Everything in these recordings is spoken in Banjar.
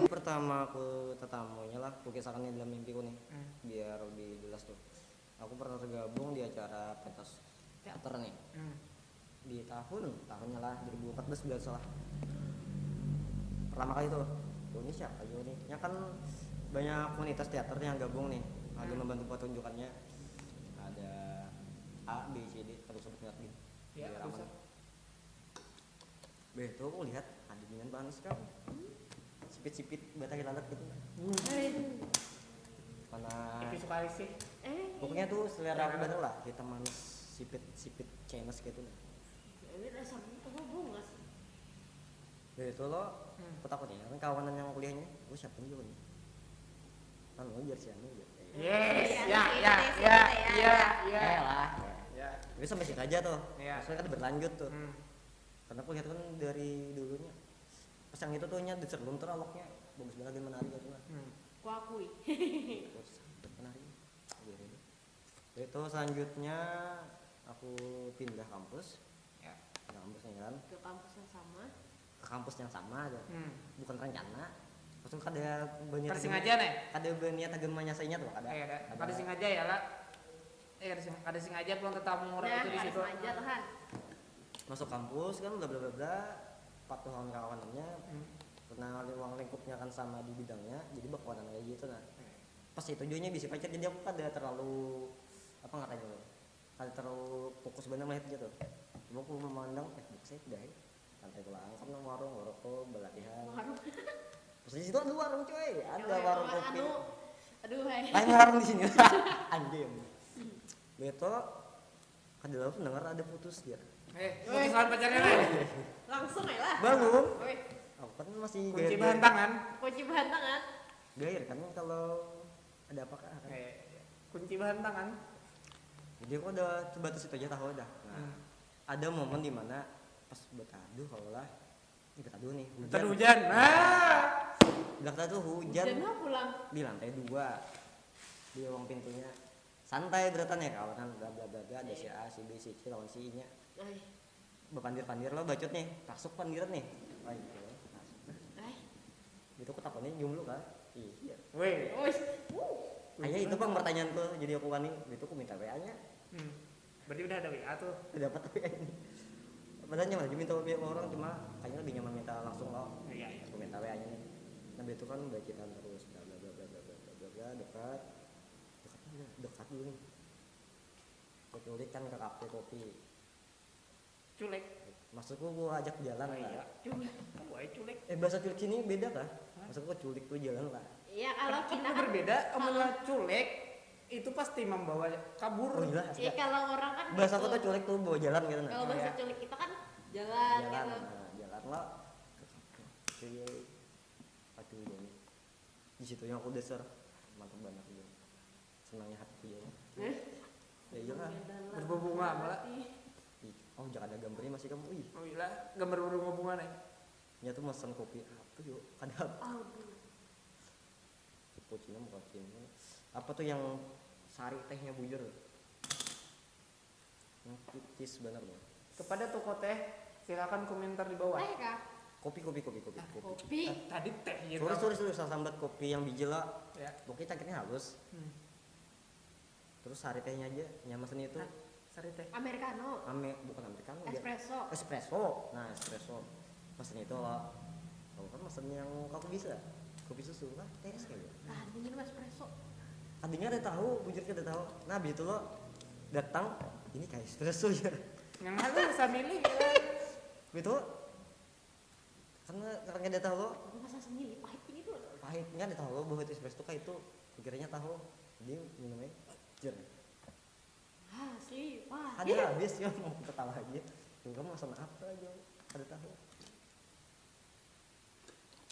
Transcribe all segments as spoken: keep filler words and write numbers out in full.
Pertama aku tetamunya lah, aku kisahkan ini dalam mimpiku nih, hmm, biar lebih jelas tuh. Aku pernah tergabung di acara pentas teater nih. Hmm. Di tahun, tahunnya lah dua ribu empat belas bila salah. Pertama kali tuh, "Oh, ini siapa juga nih?" Ya kan banyak komunitas teater yang gabung nih, ada, hmm, membantu pertunjukannya. Ada A, B, C, D, terus sebutnya lagi. Ya, bisa. Beh, tuh aku lihat ada dengan panas kan. Sipit-sipit batang lalat gitu. Mana? Tapi suka sih. Eh, pokoknya tuh selera aku banget lah, hitam manis, sipit-sipit Chinese gitu nah. Ini rasa bunga sih. Beh, itu lo, hmm, aku takutnya kan kawanan yang kuliahnya, gue siapa nih gue nih? Kan lo biar si anu biar. Yes, ya, ya, ya, ya, ya. Eh lah. Ya. Tapi sampai situ aja tuh. Ya. Maksudnya kan berlanjut tuh. Hmm. Karena aku lihat kan dari dulunya pas yang itu tuh nya diserlunter awaknya bagus banget dan menarik gitu lah. Hmm. Kuakui. Terus menarik. Iya, iya. Itu selanjutnya aku pindah kampus. Ya. Pindah kampus nih kan. Ke kampus yang sama. Ke kampus yang sama aja. Hmm. Bukan rencana. Maksudnya kada berniat. Kada sengaja nih. Kada berniat agak menyelesainya tuh kada. Eh, ada. Ada. Kada sengaja ya lah. Eh, kada sing, kada sengaja pulang tetamu orang itu di situ. Nah, kada sengaja tuh, Han. Masuk kampus kan bla bla bla bla, patuh lawan kawanannya, hmm, karena ruang lingkupnya kan sama di bidangnya, jadi bakawanan kayak gitu nah. Pas itu juga nya bisi pacar, jadi aku kada terlalu apa ngarannya, kada terlalu fokus bener melihat gitu. Cuma aku memandang, eh, buksai dah, santai pulang kan nang warung, ngerokok, belatihan. Warung. Pas di situ ada warung coy, ada warung kopi. Anu, aduh hai. Lain warung di sini. Anjing. Beto kada lalu dengar ada putus dia. Eh, putus lawan pacarnya lah. Langsung ya lah. Belum. Weh. Aku kan masih kunci bahan tangan. Kunci bahan tangan. Gair kan kalau ada apa kan. Eh, kunci bahan tangan. Jadi aku ada sebatas itu aja tahu dah. Nah, hmm, ada momen di mana pas betaduh kalau lah, ini betaduh nih, hujan. Betaduh hujan. Nah. Bilang tadi tuh hujan. Hujan mah pulang. Di lantai dua. Di ruang pintunya. Santai beratan ya kawanan bla bla bla bla, ada si A, si B, si C lawan si I nya. Ai. Bapandir-pandir lo bacut nih, tasuk pandiran nih. Ai, gitu. Ai. Itu aku takutnya jomblo kah? Iya. Weh. Wih. Ayah itu pang pertanyaan tuh, jadi aku wani, itu aku minta W A-nya. Hmm. Berarti udah ada W A tuh. Udah dapat W A ini. Padahal nyaman aja minta W A orang, cuma kayaknya lebih nyaman minta langsung loh. Iya, iya. Aku minta W A-nya nih. Nah, itu kan bacitan terus bla bla bla bla bla bla bla bla bla, dekat. Dekat mana? Dekat dulu nih. Aku culik kan ke kafe kopi. Culik. Maksudku gua ajak jalan lah. Iya. Culik. Wah, culik. Eh, bahasa culik sini beda kah? Hah? Maksudku culik tuh jalan lah. Iya, kalau kita kan berbeda, amun culik itu pasti membawa kabur. Oh, iya. Iya, kalau orang kan bahasa aku tuh culik tuh bawa jalan gitu nah. Kalau bahasa culik kita kan jalan gitu. Jalan, nah, jalan lah. Oke. Aduh, ini. Di situ yang aku dasar mantap banget gitu. Senangnya hatiku jadi. Eh? Ya iyalah. Berbunga malah. Ih, oh, jangan ada gambarnya masih kamu. Ih. Oh iya, gambar berbunga-bunga nih. Nya tuh mesen kopi apa yuk? Kada apa. Aduh. Cappuccino, cappuccino. Apa tuh yang sari tehnya bujur? Yang tipis bener tuh. Kepada toko teh, silakan komentar di bawah. Teh kah? Kopi, kopi, kopi, kopi, kopi. Kopi. Ta-, tadi teh gitu. Sorry, sorry, sorry, salah sambat kopi yang biji lah. Ya. Pokoknya cangkirnya halus. Hmm. Terus sari tehnya aja, nyaman seni itu. Nah, sari teh. Americano. Ame-, bukan americano, dia espresso. Espresso. Nah, espresso. Mesen itu lah. Kamu kan mesen yang kaku bisa. Kopi susu lah, teh es kayaknya. Nah, dingin espresso. Tadinya ada tahu, bujur ada tahu. Nah, habis itu lo datang, ini kayak espresso ya. Yang halus samili. Betul. Karena, karena ada tahu lo. Aku masa sendiri pahit ini tuh. Pahit, nggak ada tahu lo bahwa itu espresso tuh kayak itu. Pikirnya tahu. Jadi minumnya jer. Asli, pahit. Ada habis ya, mau ketawa aja. Kamu pesan apa aja? Ada tahu.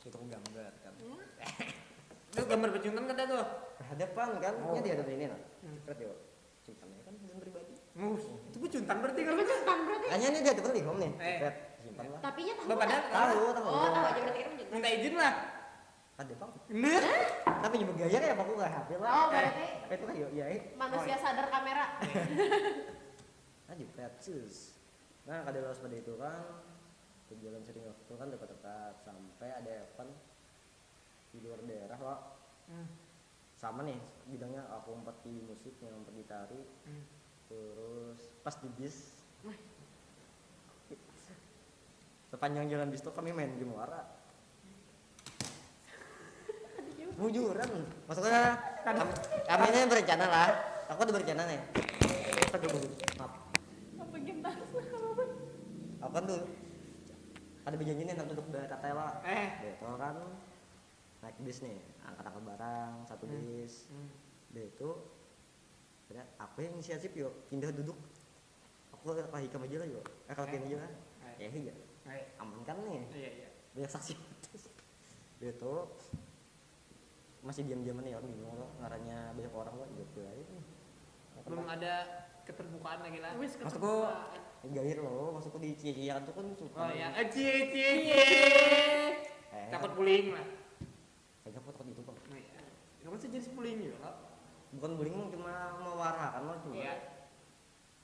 Itu aku gambar kan. Hmm? Itu gambar pecuntan kada tuh? Hadapan kan? Oh. Ini di hadapan ini nah. Hmm. Cepet yuk. Simpannya kan dan pribadi. Mus, itu pecuntan berarti kalau pecuntan berarti. Hanya ini dia tuh lihum nih. Eh. Cepet, simpan lah. Tapi nya tahu. Bapak kan? Tahu, tahu. Oh, tahu aja berarti kan pecuntan. Minta izin lah. Kada pang. Nah. Tapi juga gaya kayak aku nggak hampir lah. Oh, berarti itu kayak iya. Manusia sadar kamera. Petsus. Nah, kada lawas pada itu kan, berjalan sering waktu kan, dekat-dekat sampai ada event di luar daerah, Wak. Hmm. Sama nih bidangnya, aku empat di musik, yang empat di tari. Hmm. Terus pas di bis, sepanjang jalan bis tuh kami main game wara. Bujuran, maksudnya kami, kami ini berencana lah. Aku ada berencana nih. Aduh, maaf. Apa game taruh lah, apa? Aku kan tuh ada berjanji nih, nanti duduk di tata lah. Eh. Gitu kan. Naik bis nih, angkat-angkat barang, satu bis. Hmm. Udah itu, ada aku yang inisiatif, yuk, pindah duduk. Aku kalau ikam aja lah, yuk. Eh, kalau pian aja lah. Eh. Ya, iya. Eh. Aman kan nih? Iya, iya. Banyak saksi. Udah itu, masih diam-diaman ya, bingung loh, ngarannya banyak orang loh, hidup gue aja nih. Belum ada keterbukaan lagi lah. Wis, maksudku, keterbukaan. Gair loh, maksudku di cie-cie kan tuh kan suka. Oh, iya. Eh, cie, cie, cie. Eh. Takut bullying lah. Kayaknya aku takut itu, Bang. Nah, iya. Itu kan sejenis bullying juga, Kak. Bukan bullying, cuma mewarakan loh, cuma. Iya.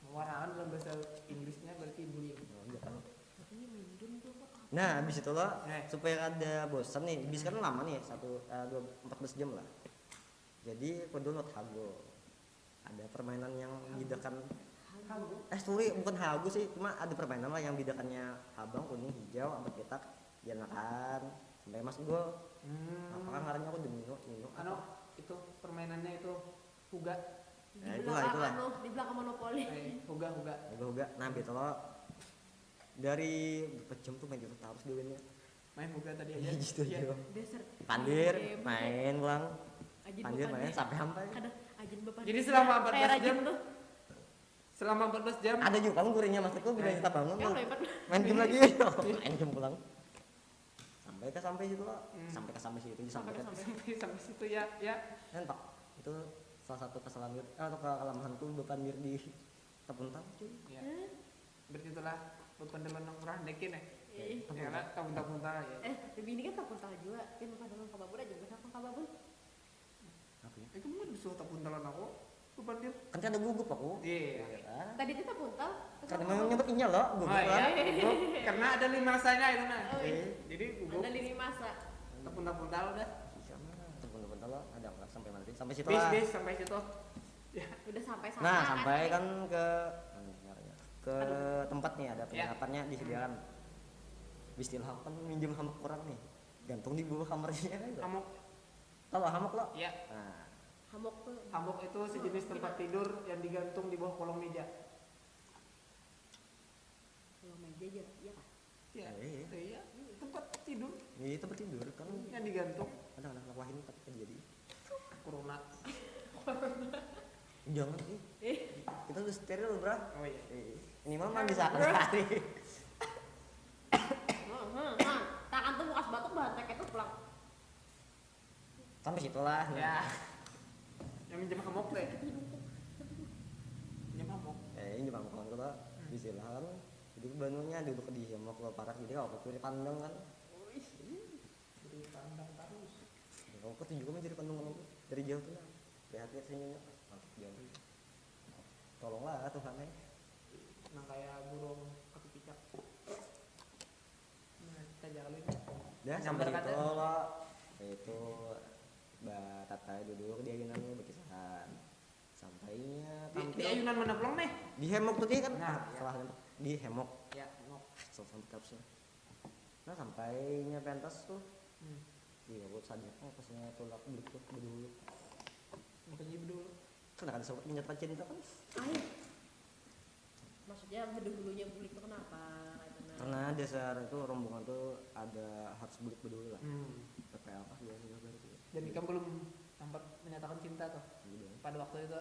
Mewarakan dalam bahasa Inggrisnya berarti bullying. Oh, iya kan. Katanya main game tuh, Kak. Nah, habis itu loh, eh, supaya ada bosan nih, bis kan lama nih, satu, eh, dua, empat belas jam lah. Jadi, kudu lewat hago. Ada permainan yang bidakan. Hago? Eh, sorry, bukan hago sih, cuma ada permainan lah yang bidakannya habang, kuning, hijau, empat petak, dianakan sampai masuk gol. Hmm. Apa kan ngarannya, aku domino, domino. Anu, apa? Itu permainannya itu huga. Nah, di itulah, belakang itulah. Anu, di belakang monopoli. Eh, huga, huga. Huga, huga. Nah, gitu loh. Dari berapa jam tuh main itu terus dulunya. Main huga tadi aja. Iya, gitu aja. Dasar. Pandir, game, main pulang. Ajin pandir, bepandir. Main sampai-sampai. Kada, ajin bepandir. Jadi selama empat belas jam tuh. Selama empat belas jam. Ada juga kan gurunya, maksudku, bila kita bangun, main game lagi. Main game pulang. Sampai ke sampai situ, Pak. Hmm. Sampai ke sampai situ, sampai ke sampai situ ya, ya. Kan, Pak, itu salah satu kesalahan gue, eh, atau kelemahanku bepandir di Tapuntal, cuy. Iya. Berarti itulah bepandiran nang murah dekin ya. Ih. Ya, lah, Tapuntal-Puntal ya. Eh, lebih ini kan Tapuntal juga. Yang bepandiran ka babun aja, benar kan ka babun. Apa ya? Eh, kamu kan disuruh Tapuntalan aku, bepandir. Kan kada gugup aku. Iya. Iya, kan? Tadi itu Tapuntal. Karena memang nyebut inya loh, gugup lah. Oh, iya. Gugup. Karena ada lini masanya itu nah. Oh, iya. Jadi gugup. Ada lini masa. Tapuntal-puntal udah. Iya, mah. Tapuntal-puntal loh, ada nggak sampai mana tadi? Sampai situ lah. Bis, bis, sampai situ. Ya. Udah sampai sana. Nah, sampai kan ke, ke tempat nih, ada penginapannya disediakan. Bismillah, kan minjem hammock orang nih. Gantung di bawah kamarnya gitu. Hammock. Tahu hammock lo? Iya. Nah. Hammock tuh. Hammock itu sejenis tempat tidur yang digantung di bawah kolong meja. Kolong meja aja, iya kah? Iya. Eh, iya. Iya, tempat tidur. Iya, tempat tidur kan. Yang digantung. Ada anak-anak wahini tapi kan jadi. Corona. Jangan sih. Eh. Kita udah steril, Bra. Oh iya. Eh, ini mah mandi sehari. Hmm, hmm, hmm. Tangan tuh bekas batuk, bahan teket tuh pulang. Sampai situ lah. Ya. Yang minjem hammock deh. Minjem hammock. Eh, minjem hammock kawan kita. Hmm. Di sila kan. Jadi banunya duduk di hammock lo parak. Jadi kalau aku curi pandang kan. Wih. Curi pandang terus. Ya, aku ketunjuk sama curi pandang kalau dari jauh tuh nah. Lihatnya senyumnya. Mantap jauh. Tolonglah Tuhan, eh. Nang kayak burung kaki picak. Nah, kita jalan. Dah, sampai situ lo. Itu batata duduk di ayunan lo berkisahan. Sampainya di, di ayunan mana pulang nih? Di hemok tadi kan? Nah, salah hemok. Di hemok. Ya, hemok. Salah sampai terusnya. Nah, sampainya pentas tuh. Hmm. Iya, buat saja kan pasnya tulak belik tuh dulu. Makanya dulu. Kan ada sobat menyatakan cinta kan? Ayo. Maksudnya bedahulunya bulik tuh kenapa? Karena dasar itu rombongan tuh ada harus bulik bedahulu lah. Hmm. P P L kah, biasa juga itu. Dan ikam belum sempat menyatakan cinta tuh? Belum. Pada waktu itu?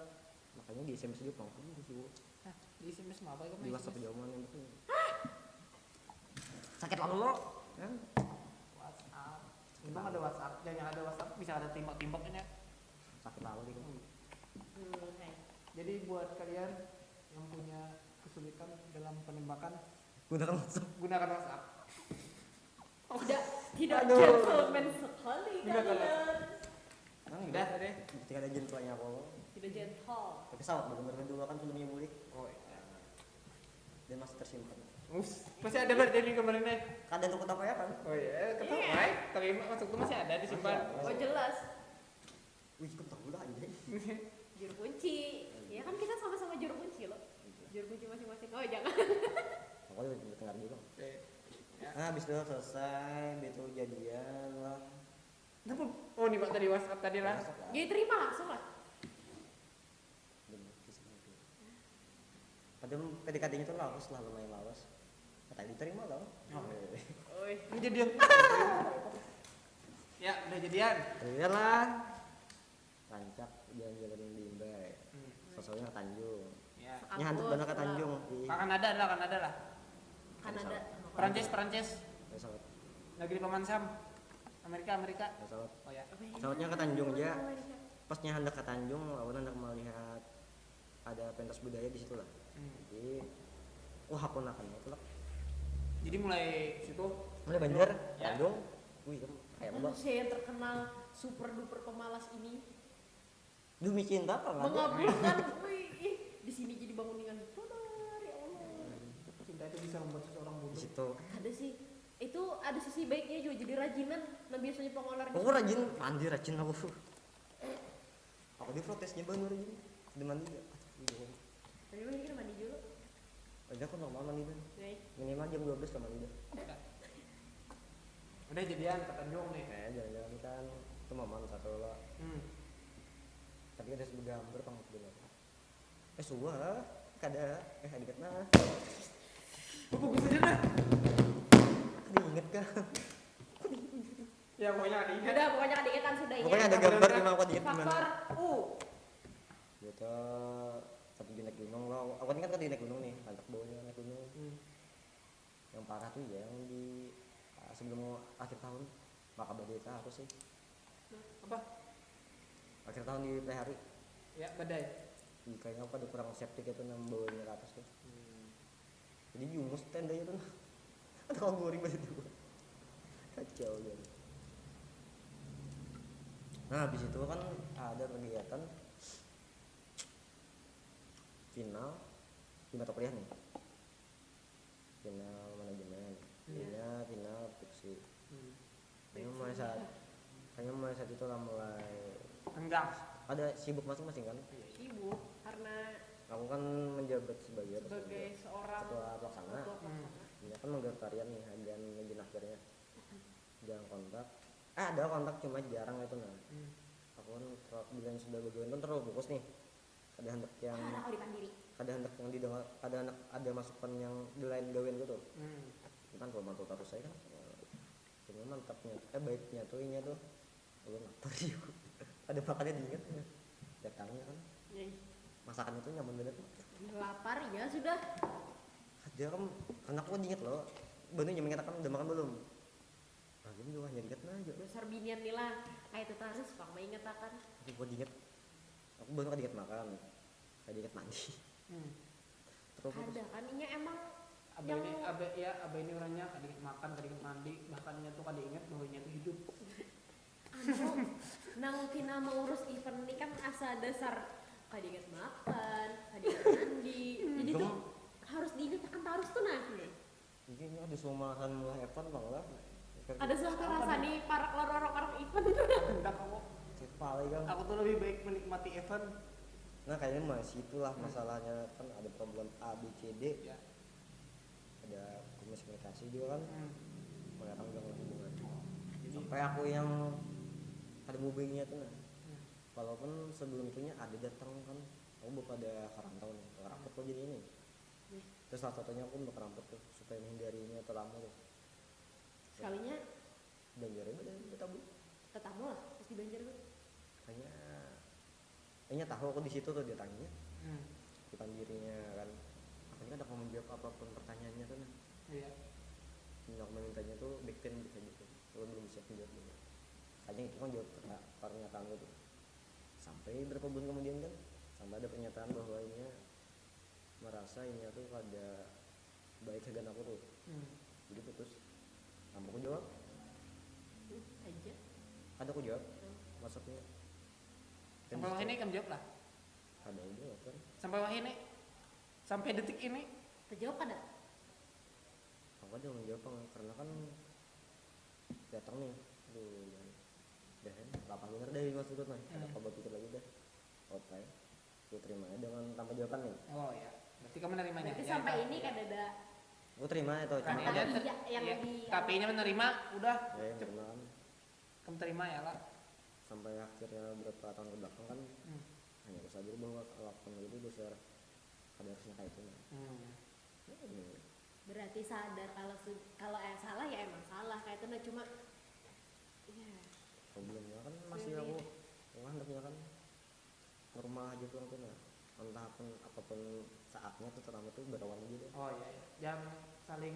Makanya di S M S dia pulang pergi sih. Hah, di S M S mah apa ikam? Di WhatsApp jauh mana itu? Sakit lalu lo, kan? WhatsApp. Untung ada WhatsApp. Jangan ada WhatsApp, bisa ada timbak-timbak ini. Sakit lalu gitu. Hmm. Jadi buat kalian yang punya kesulitan dalam penembakan, gunakan WhatsApp. Gunakan WhatsApp. Tidak, tidak gentleman sekali kalian. Kan udah tadi. Tidak ada gentlenya apa. Tidak gentle. Tapi sawat bener dulu kan filmnya bulik. Oh iya. Masih tersimpan. Ups, masih ada berarti ini kemarin nih. Kada untuk ketawa ya kan? Oh iya, ketawa. Tapi maksudku masih ada disimpan. Masih ada. Oh jelas. Wih, kau tahu lah anjay. Juru kunci. Ya kan kita sama-sama juru kunci loh. Juru kunci masing-masing. Oh jangan. Aku udah dengar dulu. Oke. Nah, habis itu selesai, itu jadian lah. Kenapa? Oh, ini Pak tadi WhatsApp tadi lah. Masuk lah. Jadi terima langsung lah. Bener, kisah itu. Padahal P D K T-nya tuh lawas lah, lumayan lawas. Nah, tadi diterima loh. Oh. Eh, Oi. Ini jadian. Ya, udah jadian. Iya lah. Rancak jalan-jalan di Imbai. Hmm. Sosoknya ke Tanjung. Ya. Nya hantu Kampus banget ke lah. Tanjung. Ih, Kanada lah, Kanada lah. Kanada. Prancis, Prancis. pesawat. Negeri Paman Sam. Amerika, Amerika. Pesawat. Oh ya. Apa ya? Pesawatnya ke Tanjung aja. Amerika. Pas nya hendak ke Tanjung, aku hendak melihat ada pentas budaya di situ lah. Hmm. Jadi, wah, aku nakan itu lah. Jadi mulai situ. Mulai Banjar, Ya. Tanjung. Wih, kamu kayak apa? Manusia yang terkenal super duper pemalas ini Demi cinta apa nggak ada? Mengabulkan. Wih, ih, di sini jadi banguningan. Benar ya Allah. Cinta itu bisa membuat seseorang Di bodoh. Situ. Ada sih. Itu ada sisi baiknya juga, jadi rajinan. Nah biasanya pengolar. Aku rajin mandi, rajin aku. Aku diprotesnya baru rajin. Sudah mandi gak? Aduh, Tadi mah kita mandi dulu. Ada aku normal mandi tuh. Nih. Minimal jam dua belas lah mandi dah. Udah jadian ke Tanjung nih. Kayak jalan-jalan kan itu maman satu lo. Hmm. Tapi ada sebegambar pang dulu. Eh, suah. Kada. Eh, dikit nah. Oh, bagus aja dah. Kada inget kah? Ya pokoknya ada ingat. Udah pokoknya kada ingetan sudah ya. Pokoknya ada gambar gimana, aku inget gimana. Faktor U. Kita tapi naik gunung lo. Aku kan kan tadi naik gunung nih, handak bawanya naik gunung. Hmm. Yang parah tuh ya yang di ah, sebelum akhir tahun. Maka badai aku sih. Apa? Akhir tahun di P H R I. Ya badai. Ih, kayaknya aku ada kurang safety gitu nang bawanya ke atas tuh. Hmm. Jadi jumus tendanya tuh. Ada kau goreng banget tuh. Kacau kan. Nah, habis itu kan ada kegiatan final di mata kuliah nih. Final manajemen. Iya. Ini final fiksi. Hmm. Kayaknya mulai saat kayaknya mulai saat itu lah mulai Tenggang. ada sibuk masing-masing kan. Sibuk karena Aku kan menjabat sebagai apa sih, sebagai seorang ketua pelaksana. ketua Hmm. pelaksana. Ini kan menggelar tarian nih, hadiah izin akhirnya. Jarang kontak. Eh, ada kontak cuma jarang itu nah. Hmm. Aku kan terlalu, bila sudah bagian kan terlalu fokus nih. Kada hendak yang Karena kau dipandiri. kada hendak yang didengar, kada hendak ada masukan yang di lain gawean gitu. Hmm. Kan kalau mantul terus saya kan. Cuma mantapnya, eh baiknya tuh inya tuh. Belum lapar sih aku. Ada makannya diingat ya. Datangnya kan. Nih, Masakannya tuh nyaman banget. lapar ya sudah. Ada kan karena aku diingat loh. Banu yang mengatakan udah makan belum? Belum juga hanya diingat nah aja. Dasar binian nih lah. Kayak itu terus pang mengatakan. Aku buat inget. Aku baru kada inget makan. Kada inget mandi. Hmm. Terus aku Ada kan inya emang Abah ini, abah ya, abah ini orangnya kada ingat makan, kada ingat mandi, bahkan inya tuh kada ingat bahwa inya tuh hidup. Anu, nang pina mengurus event ini kan asa dasar kada ingat makan, kada ingat mandi. Jadi tuh Dong. Harus diingatkan terus tuh nah. Mungkin ada semua kan mulai Evan bang lah. Ada suah terasa nih para orang-orang event. Hendak aku, Cepat lagi kan. Aku tuh lebih baik menikmati event. Nah kayaknya masih itulah masalahnya kan ada problem A B C D. Ya. Ada komunikasi juga kan. Hmm. Mereka bilang hubungan. Jadi, Sampai aku yang ada mobilnya tuh nah. Hmm. Walaupun sebelum itunya ada datang kan, aku buat pada karantau nih, karantau tuh jadi ini. Nih. Terus salah satunya aku mau karantau tuh supaya menghindarinya terlalu tuh. Sekalinya Banjarnya pada tabu. Tetamu lah pas di Banjar tuh. Hanya, hanya tahu aku di situ tuh dia tanya, hmm. bukan dirinya kan. Aku ini kan aku menjawab apapun pertanyaannya tuh nah. Iya. Dan aku memintanya tuh back then bisa gitu. Aku belum siap menjawab dulu. Hanya itu kan jawab perta- pernyataan tuh. Sampai berapa bulan kemudian kan, sampai ada pernyataan bahwa inya merasa inya tuh kada baik hagan aku tuh. Hmm. Jadi putus. Tanpa aku jawab, Hmm, aja. kada aku jawab. Maksudnya. Dan Sampai wah disitu ini kamu jawab lah. Kada aku jawab kan. Sampai wah ini. Sampai detik ini. Terjawab kada? Aku aja menjawab pang, karena kan datang nih, aduh, jangan dah, lapar bener deh, maksudku nah, kada Hmm. kawa bapikir lagi dah. Oke, aku terima aja dengan tanpa jawaban nih. Oh ya, berarti kamu menerimanya. Berarti Ya, sampai itu. ini kada ada Aku terima itu, cuma Kayaknya Tapi ter- iya, yang iya. di Tapi ini menerima udah. Ya, yang terima kan Kamu terima ya lah. Sampai akhirnya berapa tahun ke belakang kan Hmm. hanya aku sadar bahwa kelakuan itu dasar kada harusnya kayak itu nah. Hmm. Hmm. Berarti sadar kalau sud- kalau eh, salah ya emang salah kayak itu nah, cuma ya Problemnya kan masih Jadi- aku aku handaknya kan normal aja pulang tuh nah, entah pun apapun saatnya tuh terutama tuh berawan aja deh. Oh iya, iya. Jangan saling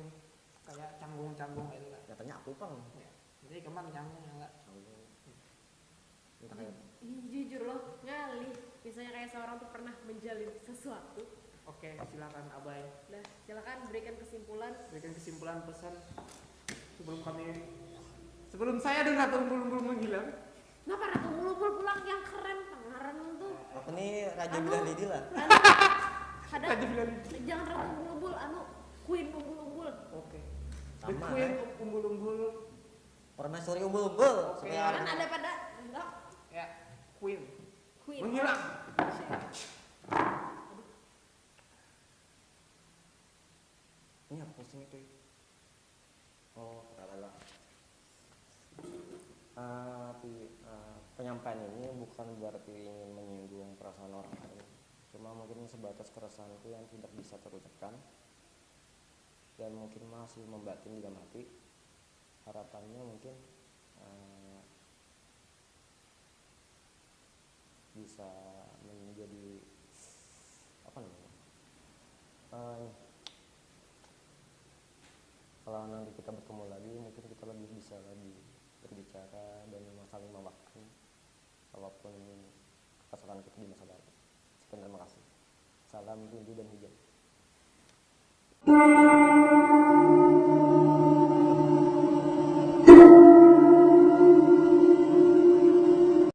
kayak canggung-canggung gitu lah. Nyatanya aku pang. Ya. Jadi kemana canggung ya enggak? Canggung. Entah kayak Ih, jujur loh, ngalih. Misalnya kayak seorang tuh pernah menjalin sesuatu. Oke, silakan Abai. Nah, silakan berikan kesimpulan. Berikan kesimpulan pesan sebelum kami sebelum saya dan Ratu Umbul-Umbul menghilang. Kenapa Ratu Umbul-Umbul pulang yang keren? Ngaran tuh. Aku nih raja Anu. bilang didi lah. Kada, Raja bilang didi. Jangan Ratu Umbul-Umbul, anu Queen Umbul-Umbul. Oke. The Sama, Queen eh. of Umbul-Umbul. Permaisuri umbul-umbul. Oke. Supaya Kan ada pada enggak Ya, Queen. Queen. Menghilang. Ini apa posting itu? Oh, tak ada. Ah, pi- ah, penyampaian ini bukan berarti ingin menyinggung perasaan orang lain. Cuma mungkin sebatas keresahanku yang tidak bisa terucapkan dan mungkin masih membatin di dalam hati. Harapannya mungkin ah, bisa menjadi apa namanya? Ah, kalau nanti kita bertemu lagi, mungkin kita lebih bisa lebih berbicara dan saling memaafkan apapun kesalahan kita di masa lalu. Sekian, terima kasih. Salam rindu dan hujan.